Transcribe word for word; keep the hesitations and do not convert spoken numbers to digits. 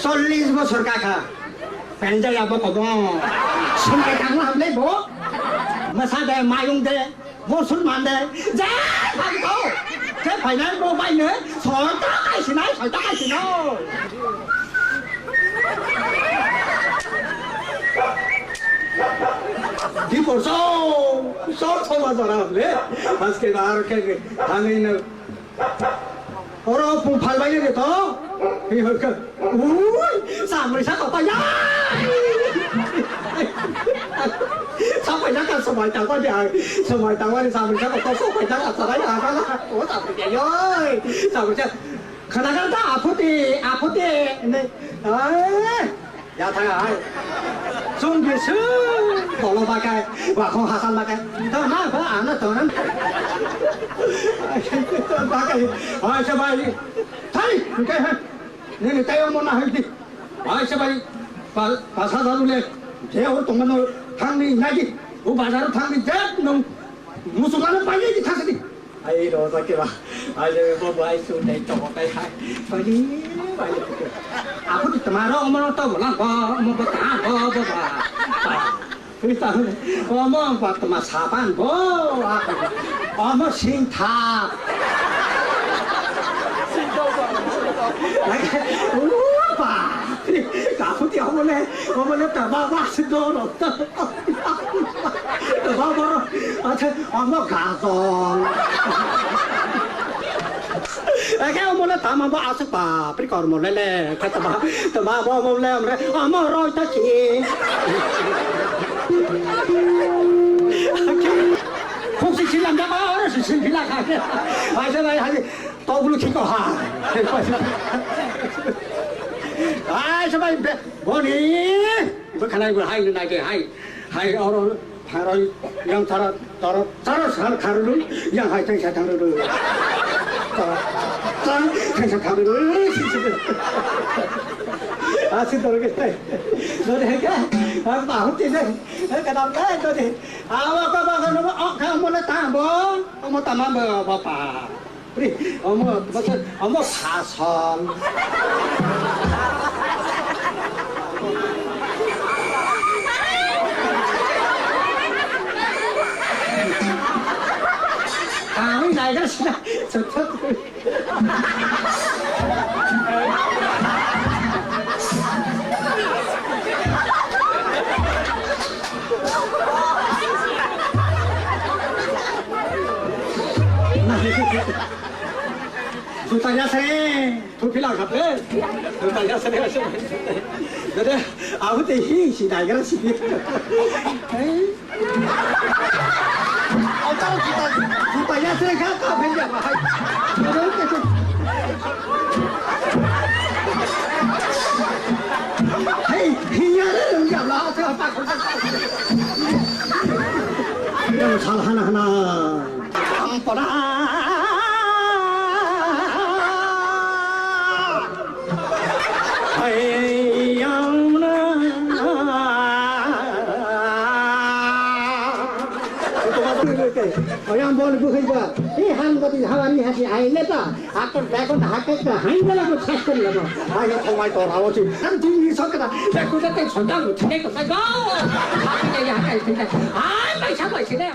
Chollish bosor kakha. Penjai abo kobo. Sumai tangma hamle bo. Masa de, mayung de, musulman de. Je phai ko. Je phainai bo bai ne. Soi ta kai sinai, soi ta kai sino. Di por so, so so ma jora hamle. Aske dar ke, ke, hamle na. Oro pung phalbai de to. Hi hoi ka. Ui, samri sa to pa ya. Sa pa ya ka samai ta pa ya. Samai ta wa ni samri sa to so pa ya ka sa ya ka. O samri ya yo. Samri sa. Khana ka ta aputi, aputi. Ne. Ai. Ya thang hai. Chung bising kolo bakai, wakhong hasal bakai. To na ba ano to nan. Bakai. Hai sabai. Hai, kai hai. Nini tayo mo na hai di. Hai sabai. Pa, pasa dalu le. Je or tongmano thangni nagi. U bazar thangni je nung. Musumano paye di thasdi. Ai, rosa kira. Ai, bo bai su dai to kai hai. Bai, bai. Aku di temaro omo to bola bo, omo bo ta bo bo ba. Ba. Kita omo ba tema sapan bo. Omo sing tha. Upa. Kapu ti omo le, omo le ta ba ba si do ro. Baba, acha, amo gazol. Eke amo le tama ba asuk ba, pri kormo le le, kata ba, tama ba amo le amre, amo roi ta ki. Khuk si silam da ba, oro si sim pila ka. Acha bai, hai, tobulu ki ko ha. Acha bai, be, boni, be khanai bu hai, nai ke hai. Hai oro tharoi yang tara tara tara sar kharulu yang hai teng sa tharulu. Tara tara teng sa tharulu. Asi toro ke tai. Dode ke. Ang bahut tine. Kadam kai dode. Awa ka ba ka no o ka mo na tambo. Mo tamam ba pa. Pri, omo, bosor, omo phasol. Ang naiga sina, sotho. Juta ya sere, tu pila khape. Juta ya sere, sere. Dede, abu te hi si dai gara si. Hey. Juta ya sere kha kha phe ya ba hai. Hey, hi ya le ya la sa ta. Yang salah hana hana. Ampara. Hayamna. Ayang bol bukhai ba. Eh, han bati hawani hati ai neta. Ato bego na hakai ka hai bela ko check kori labo. Ai na thongmai to rawo chi. An ding ni sok ka. Bego ta te chonda lu thai ko sai go. Hakai ya hakai thai. Ai pai sa pai sine.